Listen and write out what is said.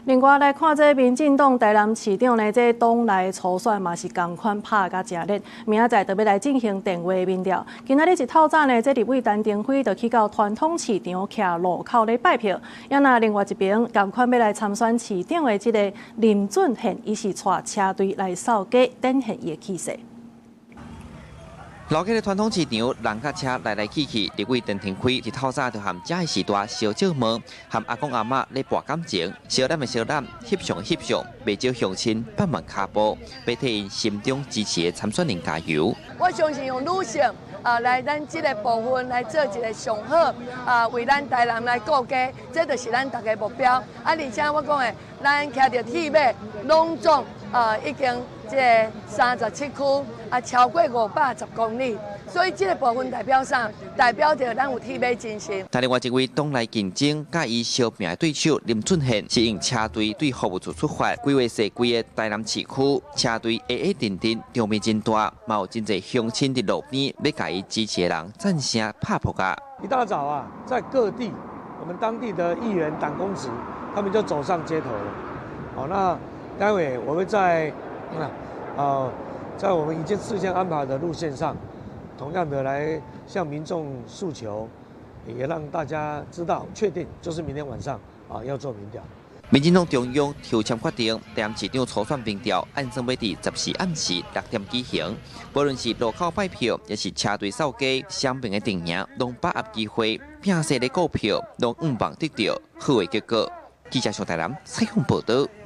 另外來看，這民進黨台南市長呢，這黨內初選嘛是仝款拍甲誠熱，明仔載就欲來進行電話民調。今仔日一透早呢，這立委陳亭妃就去到傳統市場徛路口咧拜票。啊若另外一邊，仝款欲來參選市長的這个林俊憲，伊是帶車隊來掃街，展現伊的氣勢。老街的傳統市場，人佮車來來去去。立委陳亭妃一透早就和遮的時代相借問，和阿公阿嬤咧搏感情，相攬的相攬，翕相的翕相，袂少鄉親放慢跤步，欲替𪜶心中支持的參選人加油。我相信用女性啊來咱這个部分來做一个上好啊，為咱台南來顧家，這就是咱大家目標。啊，而且我講的，咱騎著鐵馬，攏總啊已經這个37區啊，超過510公里，所以這个部分代表啥？代表著咱有鐵馬精神。但另外一位黨內競爭佮伊相拚的對手林俊憲，是用車隊對服務處出發，規劃設規个台南市區，車隊矮矮陣陣，場面真大，嘛有真濟鄉親佇路邊欲共伊支持的人讚聲拍噗仔。一大早啊，在各地，我們當地的議員、黨公職，他們就走上街頭了。好，那待會我會在我們已經事先安排的路線上，同樣的來向民眾訴求，也讓大家知道，確定就是明天晚上啊要做民調。民進黨中央抽籤決定，台南市長初選民調按算欲佇14暗時6點舉行。無論是路口拜票，抑是車隊掃街，雙邊的陣營攏把握機會，拼勢咧顧票，攏向望得著好的結果。記者上台南採訪報導。